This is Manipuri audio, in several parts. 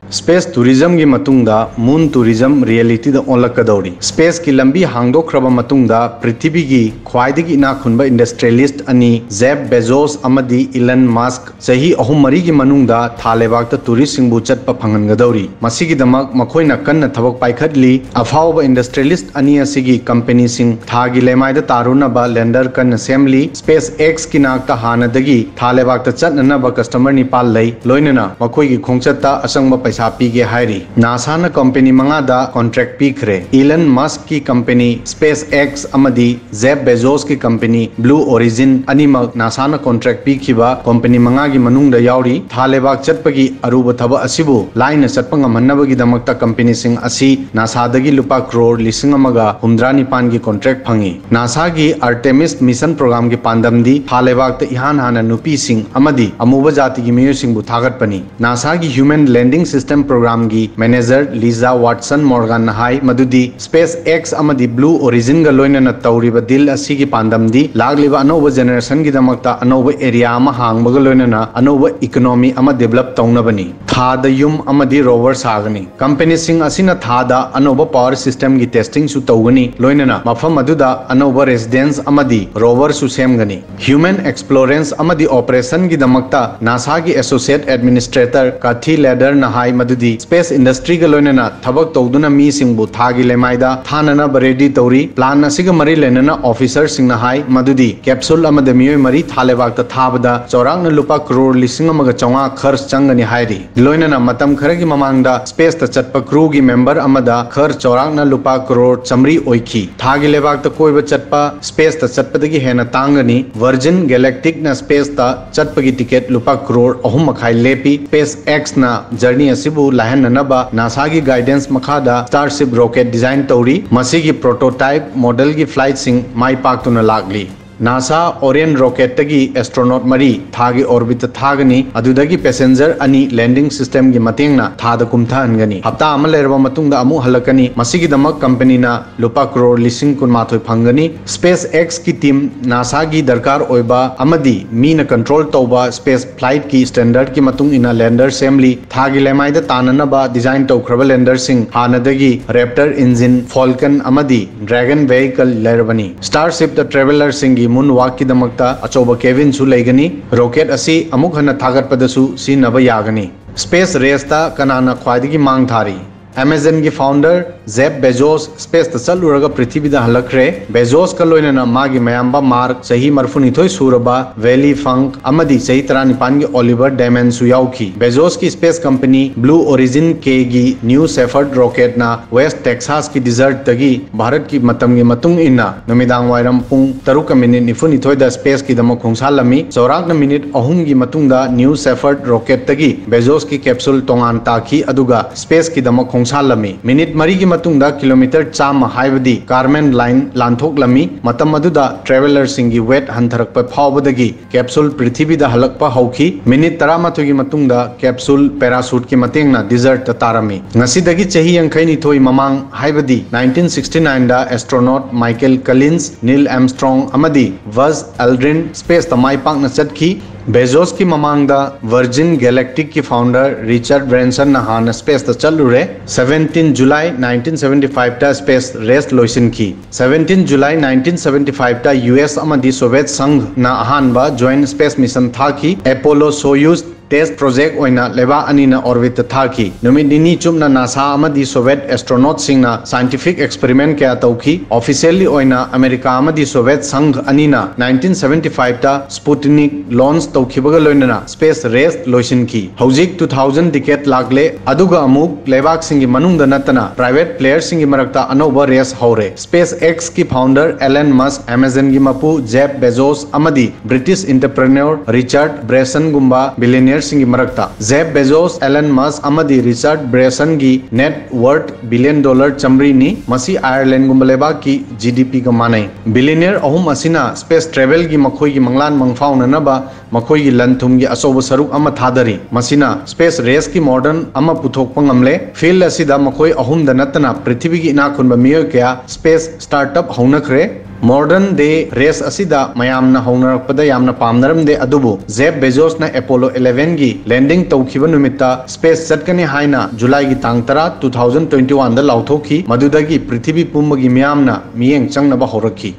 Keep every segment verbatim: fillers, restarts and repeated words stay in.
Space tourismꯒꯤ ꯃꯇꯨꯡꯗ moon tourism realityꯗ ꯑꯣꯜꯂꯛꯀꯗꯧꯔꯤ꯫ Spaceꯀꯤ ꯂꯝꯕꯤ ꯍꯥꯡꯗꯣꯛꯈ꯭ꯔꯕ ꯃꯇꯨꯡꯗ ꯄ꯭ꯔꯤꯊꯤꯕꯤꯒꯤ ꯈ꯭ꯋꯥꯏꯗꯒꯤ ꯏꯅꯥꯛ ꯈꯨꯟꯕ industrialist ꯑꯅꯤ Jeff Bezos ꯑꯃꯗꯤ Elon Musk ꯆꯍꯤ ꯑꯍꯨꯝ ꯃꯔꯤꯒꯤ ꯃꯅꯨꯡꯗ ꯊꯥ ꯂꯩꯕꯥꯛꯇ touristꯁꯤꯡꯕꯨ ꯆꯠꯄ ꯐꯪꯍꯟꯒꯗꯧꯔꯤ꯫ ꯃꯁꯤꯒꯤꯗꯃꯛ ꯃꯈꯣꯏꯅ ꯀꯟꯅ ꯊꯕꯛ ꯄꯥꯏꯈꯠꯂꯤ꯫ ꯑꯐꯥꯎꯕ industrialist ꯑꯅꯤ ꯑꯁꯤꯒꯤ companyꯁꯤꯡ ꯊꯥꯒꯤ ꯂꯩꯃꯥꯏꯗ ꯇꯥꯔꯨꯅꯕ lander ꯀꯟꯅ ꯁꯦꯝꯂꯤ꯫ SpaceXꯀꯤ ꯅꯥꯛꯇ ꯍꯥꯟꯅꯗꯒꯤ ꯊꯥ ꯂꯩꯕꯥꯛꯇ ꯆꯠꯅꯅꯕ customer ꯅꯤꯄꯥꯜ ꯂꯩ, ꯂꯣꯏꯅꯅ ꯃꯈꯣꯏꯒꯤ ꯈꯣꯡꯆꯠꯇ ꯑꯆꯪꯕ ꯄꯩꯁꯥ ꯄꯤꯒꯦ ꯍꯥꯏꯔꯤ꯫ NASAꯅ company ꯃꯉꯥꯗ contract ꯄꯤꯈ꯭ꯔꯦ꯫ Elon Muskꯀꯤ company SpaceX ꯑꯃꯗꯤ Jeff Bezosꯀꯤ company Blue Origin ꯑꯅꯤꯃꯛ NASAꯅ contract ꯄꯤꯈꯤꯕ company ꯃꯉꯥꯒꯤ ꯃꯅꯨꯡꯗ ꯌꯥꯎꯔꯤ꯫ ꯊꯥ ꯂꯩꯕꯥꯛ ꯆꯠꯄꯒꯤ ꯑꯔꯨꯕ ꯊꯕꯛ ꯑꯁꯤꯕꯨ ꯂꯥꯏꯅ ꯆꯠꯄ ꯉꯝꯍꯟꯅꯕꯒꯤꯗꯃꯛꯇ companyꯁꯤꯡ ꯑꯁꯤ NASAꯗꯒꯤ ꯂꯨꯄꯥ ꯀ꯭ꯔꯣꯔ ꯂꯤꯁꯤꯡ ꯑꯃꯒ ꯍꯨꯝꯗ꯭ꯔꯥ ꯅꯤꯄꯥꯟꯒꯤ contract ꯐꯪꯏ꯫ NASAꯒꯤ Artemis mission programꯒꯤ ꯄꯥꯟꯗꯝꯗꯤ ꯊꯥ ꯂꯩꯕꯥꯛꯇ ꯏꯍꯥꯟ ꯍꯥꯟꯅ ꯅꯨꯄꯤꯁꯤꯡ ꯑꯃꯗꯤ ꯑꯃꯨꯕ ꯖꯥꯇꯤꯒꯤ ꯃꯤꯑꯣꯏꯁꯤꯡꯕꯨ ꯊꯥꯒꯠꯄꯅꯤ꯫ NASAꯒꯤ human landing system programꯒꯤ manager Lisa Watson Morganꯅ ꯍꯥꯏ ꯃꯗꯨꯗꯤ SpaceX ꯑꯃꯗꯤ Blue Originꯒ ꯂꯣꯏꯅꯅ ꯇꯧꯔꯤꯕ deal ꯑꯁꯤꯒꯤ ꯄꯥꯟꯗꯝꯗꯤ ꯂꯥꯛꯂꯤꯕ ꯑꯅꯧꯕ generationꯒꯤꯗꯃꯛꯇ ꯑꯅꯧꯕ area ꯑꯃ ꯍꯥꯡꯕꯒ ꯂꯣꯏꯅꯅ ꯑꯅꯧꯕ economy ꯑꯃ develop ꯇꯧꯅꯕꯅꯤ꯫ ꯊꯥꯗ ꯌꯨꯝ ꯑꯃꯗꯤ rover ꯁꯥꯒꯅꯤ꯫ Companyꯁꯤꯡ ꯑꯁꯤꯅ ꯊꯥꯗ ꯑꯅꯧꯕ power systemꯒꯤ testingꯁꯨ ꯇꯧꯒꯅꯤ, ꯂꯣꯏꯅꯅ ꯃꯐꯝ ꯑꯗꯨꯗ ꯑꯅꯧꯕ residence ꯑꯃꯗꯤ roverꯁꯨ ꯁꯦꯝꯒꯅꯤ꯫ Human explorance ꯑꯃꯗꯤ operationꯒꯤꯗꯃꯛꯇ NASAꯒꯤ associate administrator Kathy Ladderꯅ ꯍꯥꯏ ꯃꯗꯨꯗꯤ space industryꯒ ꯂꯣꯏꯅꯅ ꯊꯕꯛ ꯇꯧꯗꯨꯅ ꯃꯤꯁꯤꯡꯕꯨ ꯊꯥꯒꯤ ꯂꯩꯃꯥꯏꯗ ꯊꯥꯅꯅꯕ ready ꯇꯧꯔꯤ꯫ Plan ꯑꯁꯤꯒ ꯃꯔꯤ ꯂꯩꯅꯅ officerꯁꯤꯡꯅ ꯍꯥꯏ ꯃꯗꯨꯗꯤ capsule ꯑꯃꯗ ꯃꯤꯑꯣꯏ ꯃꯔꯤ ꯊꯥ ꯂꯩꯕꯥꯛꯇ ꯊꯥꯕꯗ ꯆꯥꯎꯔꯥꯛꯅ ꯂꯨꯄꯥ ꯀ꯭ꯔꯣꯔ ꯂꯤꯁꯤꯡ ꯑꯃꯒ ꯆꯥꯝꯃꯉꯥ ꯈꯔꯆ ꯆꯪꯒꯅꯤ ꯍꯥꯏꯔꯤ꯫ ꯂꯣꯏꯅꯅ ꯃꯇꯝ ꯈꯔꯒꯤ ꯃꯃꯥꯡꯗ spaceꯇ ꯆꯠꯄ crewꯒꯤ member ꯑꯃꯗ ꯈꯔꯆ ꯆꯥꯎꯔꯥꯛꯅ ꯂꯨꯄꯥ ꯀ꯭ꯔꯣꯔ ꯆꯥꯝꯃꯔꯤ ꯑꯣꯏꯈꯤ꯫ ꯊꯥꯒꯤ ꯂꯩꯕꯥꯛꯇ ꯀꯣꯏꯕ ꯆꯠꯄ spaceꯇ ꯆꯠꯄꯗꯒꯤ ꯍꯦꯟꯅ ꯇꯥꯡꯒꯅꯤ꯫ Virgin Galacticꯅ spaceꯇ ꯆꯠꯄꯒꯤ ticket ꯂꯨꯄꯥ ꯀ꯭ꯔꯣꯔ ꯑꯍꯨꯝ ꯃꯈꯥꯏ ꯂꯦꯞꯄꯤ꯫ SpaceXꯅ journey ꯑꯁꯤꯕꯨ ꯂꯥꯏꯍꯟꯅꯅꯕ NASAꯒꯤ guidance ꯃꯈꯥꯗ Starship rocket design ꯇꯧꯔꯤ꯫ ꯃꯁꯤꯒꯤ prototype modelꯒꯤ flightꯁꯤꯡ ꯃꯥꯏ ꯄꯥꯛꯇꯨꯅ ꯂꯥꯛꯂꯤ꯫ ꯅꯥꯁꯥ ꯑꯣꯔꯤꯌꯟ ꯔꯣꯀꯦꯠꯇꯒꯤ ꯑꯦꯁꯇ꯭ꯔꯣꯅꯣꯠ ꯃꯔꯤ ꯊꯥꯒꯤ ꯑꯣꯔꯕꯤꯠꯇ ꯊꯥꯒꯅꯤ, ꯑꯗꯨꯗꯒꯤ ꯄꯦꯁꯦꯟꯖꯔ ꯑꯅꯤ ꯂꯦꯟꯗꯤꯡ ꯁꯤꯁꯇꯦꯝꯒꯤ ꯃꯇꯦꯡꯅ ꯊꯥꯗ ꯀꯨꯝꯊꯍꯟꯒꯅꯤ꯫ ꯍꯞꯇꯥ ꯑꯃ ꯂꯩꯔꯕ ꯃꯇꯨꯡꯗ ꯑꯃꯨꯛ ꯍꯜꯂꯛꯀꯅꯤ꯫ ꯃꯁꯤꯒꯤꯗꯃꯛ ꯀꯝꯄꯅꯤꯅ ꯂꯨꯄꯥ ꯀ꯭ꯔꯣꯔ ꯂꯤꯁꯤꯡ ꯀꯨꯟꯃꯥꯊꯣꯏ ꯐꯪꯒꯅꯤ꯫ ꯁ꯭ꯄꯦꯁ ꯑꯦꯛꯁꯀꯤ ꯇꯤꯝ ꯅꯥꯁꯥꯒꯤ ꯗꯔꯀꯥꯔ ꯑꯣꯏꯕ ꯑꯃꯗꯤ ꯃꯤꯅ ꯀꯟꯇ꯭ꯔꯣꯜ ꯇꯧꯕ ꯁ꯭ꯄꯦꯁ ꯐ꯭ꯂꯥꯏꯠꯀꯤ ꯁ꯭ꯇꯦꯟꯗꯔꯗꯀꯤ ꯃꯇꯨꯡ ꯏꯟꯅ ꯂꯦꯟꯗꯔ ꯁꯦꯝꯂꯤ꯫ ꯊꯥꯒꯤ ꯂꯩꯃꯥꯏꯗ ꯇꯥꯅꯅꯕ ꯗꯤꯖꯥꯏꯟ ꯇꯧꯈ꯭ꯔꯕ ꯂꯦꯟꯗꯔꯁꯤꯡ ꯍꯥꯟꯅꯗꯒꯤ ꯔꯦꯞꯇꯔ ꯏꯟꯖꯤꯟ, ꯐꯣꯜꯀꯟ ꯑꯃꯗꯤ ꯗ꯭ꯔꯦꯒꯟ ꯚꯦꯍꯤꯀꯜ ꯂꯩꯔꯕꯅꯤ꯫ ꯁ꯭ꯇꯥꯔꯁꯤꯞꯇ ꯇ꯭ꯔꯦꯚꯦꯂꯔꯁꯤꯡꯒꯤ ꯃꯨꯟ ꯋꯥꯛꯀꯤꯗꯃꯛꯇ ꯑꯆꯧꯕ ꯀꯦꯕꯤꯟꯁꯨ ꯂꯩꯒꯅꯤ꯫ ꯔꯣꯀꯦꯠ ꯑꯁꯤ ꯑꯃꯨꯛ ꯍꯟꯅ ꯊꯥꯒꯠꯄꯗꯁꯨ ꯁꯤꯖꯤꯟꯅꯕ ꯌꯥꯒꯅꯤ꯫ ꯁ꯭ꯄꯦꯁ ꯔꯦꯁꯇ ꯀꯅꯥꯅ ꯈ꯭ꯋꯥꯏꯗꯒꯤ ꯃꯥꯡ ꯊꯥꯔꯤ? ꯑꯦꯃꯥꯖꯣꯟꯒꯤ ꯐꯥꯎꯟꯗꯔ ꯖꯦꯐ ꯕꯦꯖꯣꯁ ꯁ꯭ꯄꯦꯁꯇ ꯆꯠꯂꯨꯔꯒ ꯄ꯭ꯔꯤꯊꯤꯕꯤꯗ ꯍꯜꯂꯛꯈ꯭ꯔꯦ꯫ ꯕꯦꯖꯣꯁꯀ ꯂꯣꯏꯅꯅ ꯃꯥꯒꯤ ꯃꯌꯥꯝꯕ ꯃꯥꯔꯛ, ꯆꯍꯤ ꯃꯔꯤꯐꯨꯅꯤꯊꯣꯏ ꯁꯨꯔꯕ ꯚꯦꯂꯤ ꯐꯪꯛ ꯑꯃꯗꯤ ꯆꯍꯤ ꯇꯔꯥꯅꯤꯄꯥꯟꯒꯤ ꯑꯣꯂꯤꯚꯔ ꯗꯦꯃꯟꯁꯨ ꯌꯥꯎꯈꯤ꯫ ꯕꯦꯖꯣꯁꯀꯤ ꯁ꯭ꯄꯦꯁ ꯀꯝꯄꯅꯤ ꯕ꯭ꯂꯨ ꯑꯣꯔꯤꯖꯤꯟ ꯀꯦꯒꯤ ꯅ꯭ꯌꯨ ꯁꯦꯐꯔꯗ ꯔꯣꯀꯦꯠꯅ ꯋꯦꯁ ꯇꯦꯛꯁꯥꯁꯀꯤ ꯗꯤꯖꯔꯠꯇꯒꯤ ꯚꯥꯔꯠꯀꯤ ꯃꯇꯝꯒꯤ ꯃꯇꯨꯡ ꯏꯟꯅ ꯅꯨꯃꯤꯗꯥꯡ ꯋꯥꯏꯔꯝ ꯄꯨꯡ ꯇꯔꯨꯛꯀ ꯃꯤꯅꯤꯠ ꯅꯤꯐꯨꯅꯤꯊꯣꯏꯗ ꯁ꯭ꯄꯦꯁꯀꯤꯗꯃꯛ ꯈꯣꯡꯁꯥꯜꯂꯝꯃꯤ꯫ ꯆꯥꯎꯔꯥꯛꯅ ꯃꯤꯅꯤꯠ ꯑꯍꯨꯝꯒꯤ ꯃꯇꯨꯡꯗ ꯅ꯭ꯌꯨ ꯁꯦꯐꯔꯗ ꯔꯣꯀꯦꯠꯇꯒꯤ ꯕꯦꯖꯣꯁꯀꯤ ꯀꯦꯞꯁꯨꯜ ꯇꯣꯉꯥꯟ ꯇꯥꯈꯤ, ꯑꯗꯨꯒ ꯁ꯭ꯄꯦꯁꯀꯤꯗꯃꯛ ꯈꯣꯡꯁꯥꯜꯂꯝꯃꯤ꯫ ꯃꯤꯅꯤꯠ ꯃꯔꯤꯒꯤ ꯃꯇꯨꯡꯗ ꯀꯤꯂꯣꯃꯤꯇꯔ ꯆꯥꯝꯃ, ꯍꯥꯏꯕꯗꯤ ꯀꯥꯔꯃꯦꯟ ꯂꯥꯏꯟ, ꯂꯥꯟꯊꯣꯛꯂꯝꯃꯤ꯫ ꯃꯇꯝ ꯑꯗꯨꯗ ꯇ꯭ꯔꯦꯚꯦꯂꯔꯁꯤꯡꯒꯤ ꯋꯦꯠ ꯍꯟꯊꯔꯛꯄ ꯐꯥꯎꯕꯗꯒꯤ ꯀꯦꯞꯁꯨꯜ ꯄ꯭ꯔꯤꯊꯤꯕꯤꯗ ꯍꯜꯂꯛꯄ ꯍꯧꯈꯤ꯫ ꯃꯤꯅꯤꯠ ꯇꯔꯥꯃꯥꯊꯣꯏꯒꯤ ꯃꯇꯨꯡꯗ ꯀꯦꯞꯁꯨꯜ ꯄꯦꯔꯥꯁꯨꯠꯀꯤ ꯃꯇꯦꯡꯅ ꯗꯤꯖꯔꯠꯇ ꯇꯥꯔꯝꯃꯤ꯫ ꯉꯁꯤꯗꯒꯤ ꯆꯍꯤ ꯌꯥꯡꯈꯩꯅꯤꯊꯣꯏ ꯃꯃꯥꯡ, ꯍꯥꯏꯕꯗꯤ ꯅꯥꯏꯟꯇꯤꯟ ꯁꯤꯛꯁꯇꯤ ꯅꯥꯏꯟꯗ ꯑꯦꯁꯇ꯭ꯔꯣꯅꯣꯠ ꯃꯥꯏꯀꯦꯜ ꯀꯂꯤꯟꯁ, ꯅꯤꯜ ꯑꯦꯝꯁꯇ꯭ꯔꯣꯡ ꯑꯃꯗꯤ ꯕꯖ ꯑꯦꯜꯗ꯭ꯔꯤꯟ ꯁ꯭ꯄꯦꯁꯇ ꯃꯥꯏ ꯄꯥꯛꯅ ꯆꯠꯈꯤ꯫ ꯕꯦꯖꯣꯁꯀꯤ ꯃꯃꯥꯡꯗ ꯚꯔꯖꯤꯟ ꯒꯦꯂꯦꯛꯇꯤꯛꯀꯤ ꯐꯥꯎꯟꯗꯔ ꯔꯤꯆꯥꯔꯗ ꯕ꯭ꯔꯦꯟꯁꯟꯅ ꯍꯥꯟꯅ ꯁ꯭ꯄꯦꯁꯇ ꯆꯠꯂꯨꯔꯦ꯫ ꯁꯚꯦꯟꯇꯤꯟ ꯖꯨꯂꯥꯏ ꯅꯥꯏꯟꯇꯤꯟ ꯁꯚꯦꯟꯇꯤ ꯐꯥꯏꯚꯇ ꯁ꯭ꯄꯦꯁ ꯔꯦꯁ ꯂꯣꯏꯁꯤꯟꯈꯤ꯫ ꯁꯚꯦꯟꯇꯤꯟ ꯖꯨꯂꯥꯏ ꯅꯥꯏꯟꯇꯤꯟ ꯁꯚꯦꯟꯇꯤ ꯐꯥꯏꯚꯇ ꯌꯨ ꯑꯦꯁ ꯑꯃꯗꯤ ꯁꯣꯚꯤꯌꯦꯠ ꯁꯪꯘꯅ ꯑꯍꯥꯟꯕ ꯖꯣꯏꯟꯠ ꯁ꯭ꯄꯦꯁ ꯃꯤꯁꯟ ꯊꯥꯈꯤ꯫ ꯑꯦꯄꯣꯂꯣ ꯁꯣꯌꯨꯖ ꯇꯦꯁ ꯄ꯭ꯔꯣꯖꯦꯛ ꯑꯣꯏꯅ ꯂꯩꯕꯥꯛ ꯑꯅꯤꯅ ꯑꯣꯔꯕꯤꯠꯇ ꯊꯥꯈꯤ꯫ ꯅꯨꯃꯤꯠ ꯅꯤꯅꯤ ꯆꯨꯞꯅ ꯅꯥꯁꯥ ꯑꯃꯗꯤ ꯁꯣꯚꯤꯌꯦꯠ ꯑꯦꯁꯇ꯭ꯔꯣꯅꯣꯠꯁꯤꯡꯅ ꯁꯥꯏꯟꯇꯤꯐꯤꯛ ꯑꯦꯛꯁꯄꯦꯔꯤꯃꯦꯟ ꯀꯌꯥ ꯇꯧꯈꯤ꯫ ꯑꯣꯐꯤꯁꯤꯌꯦꯜꯂꯤ ꯑꯣꯏꯅ ꯑꯃꯦꯔꯤꯀꯥ ꯑꯃꯗꯤ ꯁꯣꯚꯤꯌꯦꯠ ꯁꯪꯘ ꯑꯅꯤꯅ ꯅꯥꯏꯟꯇꯤꯟ ꯁꯚꯦꯟꯇꯤ ꯐꯥꯏꯚꯇ ꯁ꯭ꯄꯨꯇꯤꯅꯤꯛ ꯂꯣꯟꯆ ꯇꯧꯈꯤꯕꯒ ꯂꯣꯏꯅꯅ ꯁ꯭ꯄꯦꯁ ꯔꯦꯁ ꯂꯣꯏꯁꯤꯟꯈꯤ꯫ ꯍꯧꯖꯤꯛ ꯇꯨ ꯊꯥꯎꯖꯟ ꯗꯤꯀꯦꯗ ꯂꯥꯛꯂꯦ, ꯑꯗꯨꯒ ꯑꯃꯨꯛ ꯂꯩꯕꯥꯛꯁꯤꯡꯒꯤ ꯃꯅꯨꯡꯗ ꯅꯠꯇꯅ ꯄ꯭ꯔꯥꯏꯚꯦꯠ ꯄ꯭ꯂꯦꯌꯔꯁꯤꯡꯒꯤ ꯃꯔꯛꯇ ꯑꯅꯧꯕ ꯔꯦꯁ ꯍꯧꯔꯦ꯫ ꯁ꯭ꯄꯦꯁ ꯑꯦꯛꯁꯀꯤ ꯐꯥꯎꯟꯗꯔ ꯑꯦꯂꯟ ꯃꯁꯛ, ꯑꯦꯃꯥꯖꯣꯟꯒꯤ ꯃꯄꯨ ꯖꯦꯐ ꯕꯦꯖꯣꯁ ꯑꯃꯗꯤ ꯕ꯭ꯔꯤꯇꯤꯁ ꯑꯦꯟꯇꯔꯄ꯭ꯔꯦꯅꯔ ꯔꯤꯆꯥꯔꯗ ꯕ꯭ꯔꯦꯟꯁꯟꯒꯨꯝꯕ ꯕꯤꯂꯤꯌꯅꯤꯌꯔ ꯁꯤꯡꯒꯤ ꯃꯔꯛꯇ ꯖꯦꯐ ꯕꯦꯖꯣꯁ, ꯑꯦꯂꯟ ꯃꯁ꯭ꯛ ꯑꯃꯗꯤ ꯔꯤꯆꯥꯔꯗ ꯕ꯭ꯔꯦꯟꯁꯟꯒꯤ ꯅꯦꯠ ꯋꯔꯊ ꯕꯤꯂꯤꯌꯟ ꯗꯣꯂꯔ ꯆꯥꯃꯔꯤꯅꯤ꯫ ꯃꯁꯤ ꯑꯥꯌꯔꯂꯦꯟꯗꯒꯨꯝꯕ ꯂꯩꯕꯥꯛꯀꯤ ꯖꯤꯗꯤꯄꯤꯒ ꯃꯥꯟꯅꯩ꯫ ꯕꯤꯂꯤꯌꯅꯤꯌꯔ ꯑꯍꯨꯝ ꯑꯁꯤꯅ ꯁ꯭ꯄꯦꯁ ꯇ꯭ꯔꯦꯚꯦꯜꯒꯤ ꯃꯈꯣꯏꯒꯤ ꯃꯪꯂꯥꯟ ꯃꯪꯐꯥꯎꯅꯅꯕ ꯃꯈꯣꯏꯒꯤ ꯂꯟ ꯊꯨꯝꯒꯤ ꯑꯆꯧꯕ ꯁꯔꯨꯛ ꯑꯃ ꯊꯥꯗꯔꯤ꯫ ꯃꯁꯤꯅ ꯁ꯭ꯄꯦꯁ ꯔꯦꯁꯀꯤ ꯃꯣꯗꯦꯜ ꯑꯃ ꯄꯨꯊꯣꯛꯄ ꯉꯝꯂꯦ꯫ ꯐꯤꯜꯗ ꯑꯁꯤꯗ ꯃꯈꯣꯏ ꯑꯍꯨꯝꯗ ꯅꯠꯇꯅ ꯄ꯭ꯔꯤꯊꯤꯕꯤꯒꯤ ꯏꯅꯥꯛ ꯈꯨꯟꯕ ꯃꯤꯑꯣꯏ ꯀꯌꯥ ꯁ꯭ꯄꯦꯁ ꯁ꯭ꯇꯥꯔꯠ ꯑꯞ ꯍꯧꯅꯈ꯭ꯔꯦ꯫ ꯃꯣꯗꯔꯟ ꯗꯦ ꯔꯦꯁ ꯑꯁꯤꯗ ꯃꯌꯥꯝꯅ ꯍꯧꯅꯔꯛꯄꯗ ꯌꯥꯝꯅ ꯄꯥꯝꯅꯔꯝꯗꯦ, ꯑꯗꯨꯕꯨ ꯖꯦꯐ ꯕꯦꯖꯣꯁꯅ ꯑꯦꯄꯣꯂꯣ ꯏꯂꯦꯚꯦꯟꯒꯤ ꯂꯦꯟꯗꯤꯡ ꯇꯧꯈꯤꯕ ꯅꯨꯃꯤꯠꯇ ꯁ꯭ꯄꯦꯁ ꯆꯠꯀꯅꯤ ꯍꯥꯏꯅ ꯖꯨꯂꯥꯏꯒꯤ ꯇꯥꯡ ꯇꯔꯥ, ꯇꯨ ꯊꯥꯎꯖꯟ ꯇ꯭ꯋꯦꯟꯇꯤ ꯋꯥꯟꯗ ꯂꯥꯎꯊꯣꯛꯈꯤ꯫ ꯃꯗꯨꯗꯒꯤ ꯄ꯭ꯔꯤꯊꯤꯕꯤ ꯄꯨꯝꯕꯒꯤ ꯃꯤꯌꯥꯝꯅ ꯃꯤꯠꯌꯦꯡ ꯆꯪꯅꯕ ꯍꯧꯔꯛꯈꯤ꯫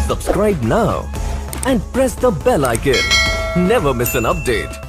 Subscribe now and press the bell icon. Never miss an update.